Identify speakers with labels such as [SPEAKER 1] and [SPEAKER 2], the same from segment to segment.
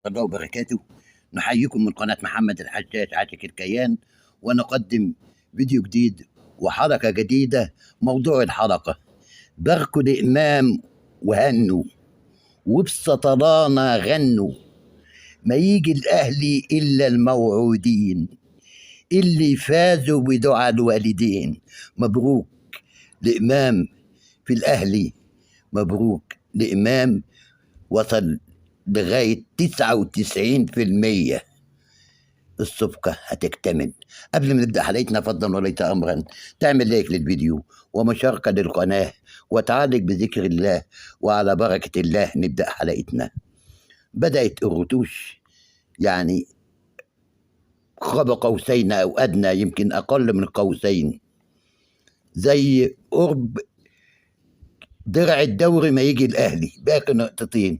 [SPEAKER 1] الله وبركاته. نحييكم من قناة محمد الحشاش عاشق الكيان، ونقدم فيديو جديد وحلقة جديدة. موضوع الحلقة: باركوا لإمام وهنوا، وبسطلانة غنوا، ما يجي الأهلي إلا الموعودين اللي فازوا بدعاء الوالدين. مبروك لإمام في الأهلي، مبروك لإمام وصل لغاية 99%. الصفقة هتكتمل. قبل ما نبدأ حلقتنا، فضلا وليس أمرا تعمل لايك للفيديو ومشاركة للقناة وتعلق بذكر الله، وعلى بركة الله نبدأ حلقتنا. بدأت الرتوش يعني قاب قوسين أو أدنى، يمكن أقل من قوسين، زي قرب درع الدوري ما يجي الأهلي، باقي نقطتين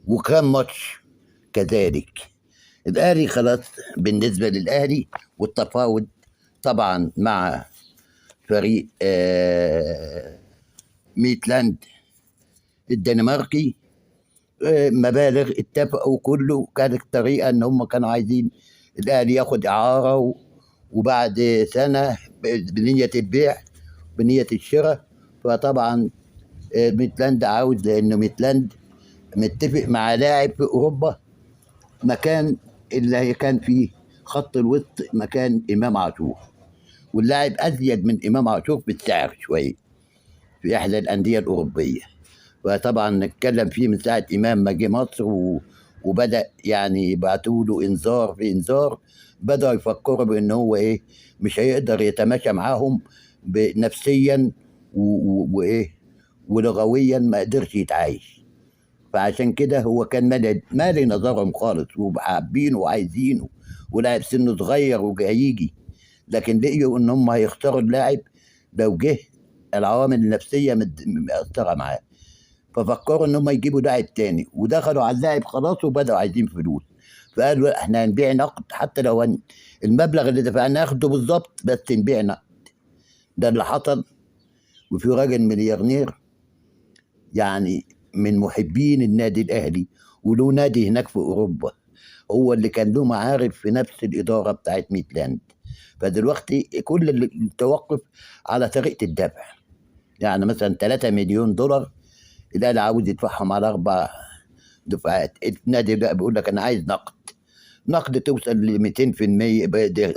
[SPEAKER 1] وكام ماتش كذلك. الأهلي خلاص بالنسبة للأهلي، والتفاوض طبعا مع فريق ميتلاند الدنماركي، مبالغ اتفقوا كله. كانت الطريقة ان هم كانوا عايزين الأهلي ياخد إعارة وبعد سنة بنية البيع بنية الشراء. فطبعا ميتلاند عاوز، لأنه ميتلاند متفق مع لاعب في أوروبا مكان اللي هي كان فيه خط الوسط مكان إمام عاشور، واللاعب أزيد من إمام عاشور بالسعر شوية في إحدى الأندية الأوروبية. فطبعا نتكلم فيه من ساعة إمام ما جه مصر وبدأ يعني يبعتوا له إنذار في إنذار، بدأوا يفكروا بإن هو إيه مش هيقدر يتماشى معاهم نفسيا وإيه ولغويا، ما قدرش يتعايش. فعشان كده هو كان مالي نظرهم خالص، وحابينه وعايزينه، ولاعب سنه صغير وجاي يجي، لكن لقيوا ان هم هيختاروا اللاعب لو جه العوامل النفسيه مأثره معاه، ففكروا ان هم يجيبوا لاعب تاني، ودخلوا على اللاعب خلاص وبدأوا عايزين فلوس. فقالوا احنا هنبيع نقد، حتى لو المبلغ اللي دفعناه ناخده بالظبط، بس نبيع نقد. ده اللي حصل. وفي راجل مليونير يعني من محبين النادي الأهلي، وله نادي هناك في أوروبا، هو اللي كان له معارف في نفس الإدارة بتاعت ميتلاند. فدلوقتي كل التوقف على طريقة الدفع، يعني مثلا 3 مليون دولار الأهلي عاوز يدفعهم على 4 دفعات. النادي بقى بيقول لك أنا عايز نقد، نقد توصل ل 200%،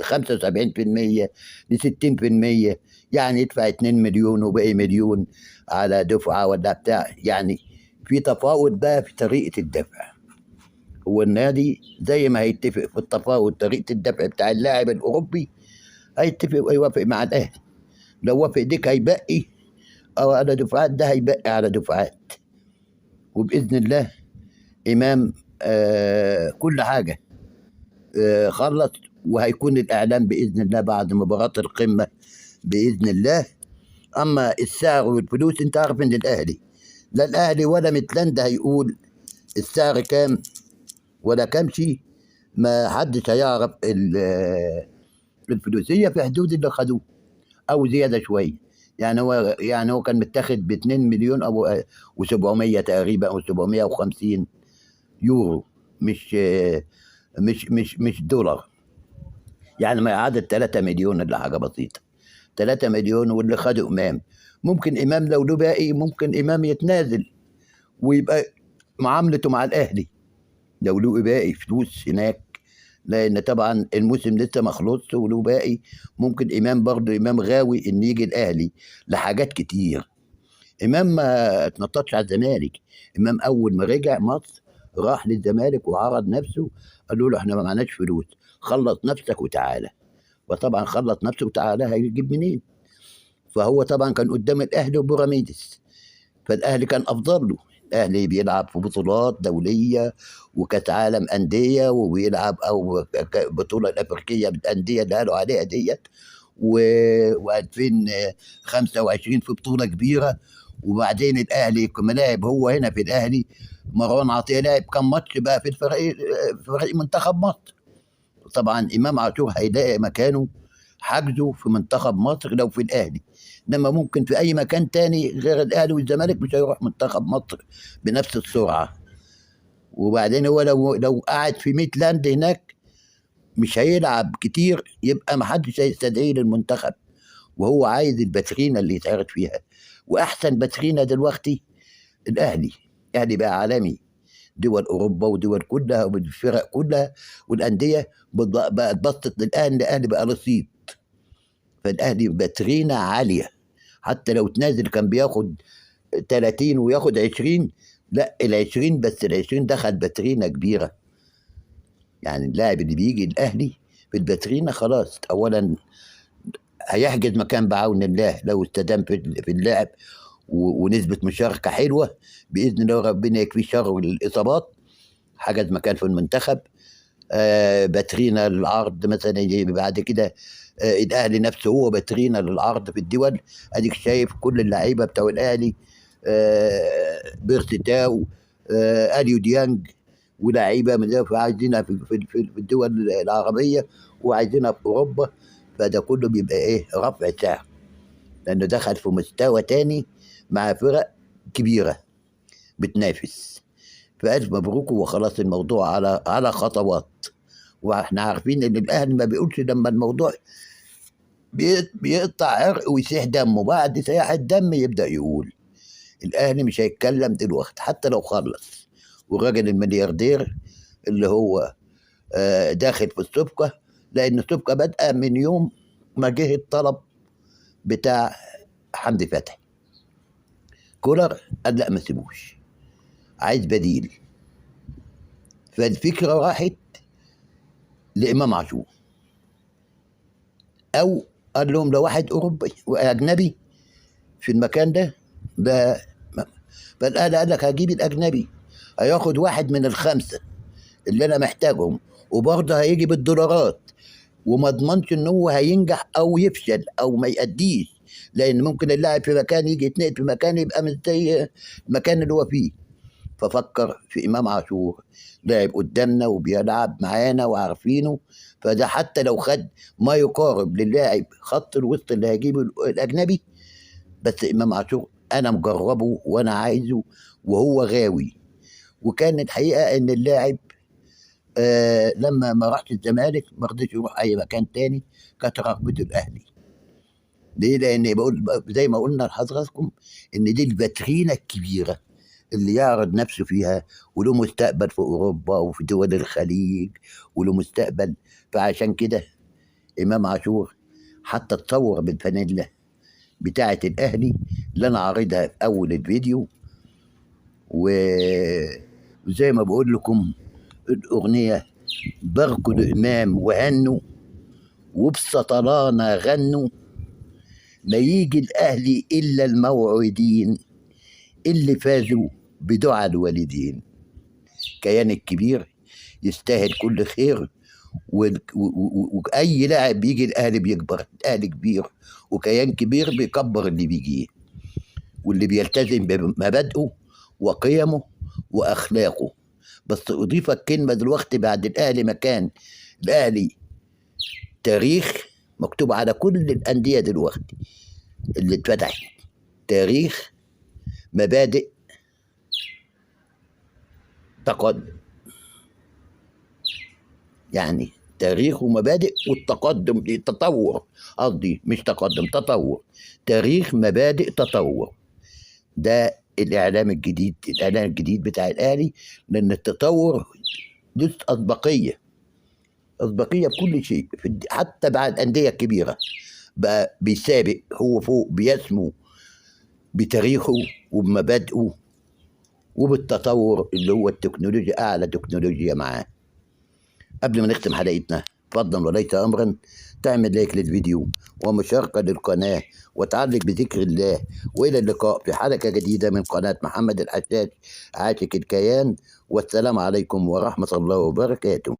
[SPEAKER 1] 75%، ل 60%، يعني يدفع 2 مليون وباقي مليون على دفعة ولا بتاع. يعني في تفاوض بقى في طريقة الدفع. هو النادي زي ما هيتفق في التفاوض طريقة الدفع بتاع اللاعب الأوروبي، هيتفق ويوافق مع الأهلي. لو وافق ديك هيبقي أو على دفعات، ده هيبقي على دفعات. وبإذن الله إمام كل حاجة خلص، وهيكون الإعلان بإذن الله بعد مباراة القمة بإذن الله. أما السعر والفلوس، أنت عارف إن الأهلي لا الأهلي ولا ميتلاند هيقول السعر كام ولا كام شيء، ما حدش هيعرف الفلوسية في حدود اللي خدوه أو زيادة شوية. يعني هو كان متاخد باتنين مليون أو وسبعمية تقريبا أو 750 يورو، مش دولار، يعني ما يعادل 3 مليون ولا حاجة بسيطة، 3 مليون. واللي خده إمام، ممكن إمام لو له باقي ممكن إمام يتنازل ويبقى معاملته مع الأهلي لو له باقي فلوس هناك، لأن طبعا الموسم لسه ما خلصش وله باقي. ممكن إمام برضه، إمام غاوي إن يجي الأهلي لحاجات كتير. إمام ما اتنططش على الزمالك، إمام أول ما رجع مصر راح للزمالك وعرض نفسه، قالوا له احنا ما معناش فلوس، خلص نفسك وتعالى. وطبعا خلص نفسه وتعالى هيجيب منين؟ فهو طبعا كان قدام الأهلي وبيراميدز، فالأهلي كان أفضل له. الأهلي بيلعب في بطولات دولية وكأس عالم أندية، وبيلعب أو بطولة الأفريقية بالأندية اللي قالوا عليها ديت، وألفين خمسة وعشرين في بطولة كبيرة. وبعدين الأهلي كما لعب هو هنا في الأهلي، مروان عطية لعب كام ماتش بقى في الفريق، في فريق منتخب مصر. طبعا إمام عاشور هيلاقي مكانه حجزه في منتخب مصر لو في الأهلي، إنما ممكن في أي مكان تاني غير الأهلي والزمالك مش هيروح منتخب مصر بنفس السرعة. وبعدين هو لو قعد في ميتلاند هناك مش هيلعب كتير، يبقى ما حدش هيستدعيه للمنتخب، وهو عايز الباترينا اللي يتعرض فيها. واحسن باترينا دلوقتي الاهلي. الاهلي بقى عالمي، دول اوروبا ودول كلها والفرق كلها والاندية بقت بصت للاهلي، الاهلي بقى رصيد. فالاهلي باترينا عالية، حتى لو تنازل كان بياخد 30 وياخد 20، لا ال 20 بس، ال 20 دخل باترينا كبيرة. يعني اللاعب اللي بيجي الاهلي في الباترينا خلاص، اولا هيحجز مكان بعون الله لو استدام في اللعب ونسبة مشاركة حلوة بإذن الله، ربنا يكفيه شر الإصابات، حجز مكان في المنتخب. باترينا للعرض مثلا بعد كده، الأهلي نفسه هو باترينا للعرض في الدول. أديك شايف كل اللعيبة بتوع الأهلي، بيرسي تاو، أليو ديانج، ولاعيبة من ده، عايزينها في الدول العربية وعايزينها في أوروبا. فده كله بيبقى إيه؟ رفع سعر، لأنه دخل في مستوى تاني مع فرق كبيرة بتنافس. فألف مبروك، وخلاص الموضوع على خطوات. واحنا عارفين إن الأهلي ما بيقولش لما الموضوع بيقطع عرق ويسيح دمه، بعد سياح الدم يبدأ يقول. الأهلي مش هيتكلم دلوقتي حتى لو خلص. والراجل الملياردير اللي هو، داخل في الصفقة، لأن الصفقة بادئة من يوم ما جه الطلب بتاع حمدي فتحي. كولر قال لا ما سيبوش، عايز بديل. فالفكرة راحت لإمام عاشور، أو قال لهم لو واحد أوروبي وأجنبي في المكان ده، ده فالأهلي قال لك هجيب الأجنبي، هياخد واحد من الخمسة اللي أنا محتاجهم، وبرضه هيجي بالدولارات، وما اضمنش إن هو هينجح أو يفشل أو ما يأديش، لأن ممكن اللاعب في مكان يجي يتنقل في مكان يبقى مش زي المكان اللي هو فيه. ففكر في إمام عاشور، لاعب قدامنا وبيلعب معانا وعارفينه، فده حتى لو خد ما يقارب للاعب خط الوسط اللي هيجيبه الأجنبي، بس إمام عاشور أنا مجربه وأنا عايزه وهو غاوي. وكان الحقيقة إن اللاعب، لما ما راحش الزمالك ما رضيش يروح أي مكان تاني، كانت رغبته الأهلي. ليه؟ لأن بقول زي ما قلنا لحضراتكم إن دي الباترينا الكبيرة اللي يعرض نفسه فيها، وله مستقبل في أوروبا وفي دول الخليج وله مستقبل. فعشان كده إمام عاشور حتى اتصور بالفانيلا بتاعة الأهلي اللي أنا عارضها في أول الفيديو. وزي ما بقول لكم الأغنية باركوا لإمام وهنوا وبسطلانة غنوا، ما يجي الأهلي إلا الموعودين اللي فازوا بدعاء الوالدين. كيان الكبير يستاهل كل خير، وأي لاعب بيجي الأهلي بيكبر، الأهلي كبير وكيان كبير بيكبر اللي بيجيه واللي بيلتزم بمبادئه وقيمه وأخلاقه. بس أضيف الكلمة دلوقتي بعد الأهلي مكان الأهلي تاريخ مكتوب على كل الأندية دلوقتي اللي اتفتحت، تاريخ مبادئ تقدم، يعني تاريخ ومبادئ والتقدم، التطور قصدي مش تقدم، تطور، تاريخ مبادئ تطور. ده الإعلام الجديد، الإعلان الجديد بتاع الأهلي، لأن التطور له أسبقية، أسبقية في كل شيء، حتى بعد الأندية الكبيرة بقى بيسابق، هو فوق بيسمو بتاريخه وبمبادئه وبالتطور اللي هو التكنولوجيا، أعلى تكنولوجيا معاه. قبل ما نختم حلقتنا فضلا وليس أمرا تعمل لايك للفيديو ومشاركة للقناة وتعلق بذكر الله، وإلى اللقاء في حلقة جديدة من قناة محمد الحشاش عاشق الكيان، والسلام عليكم ورحمة الله وبركاته.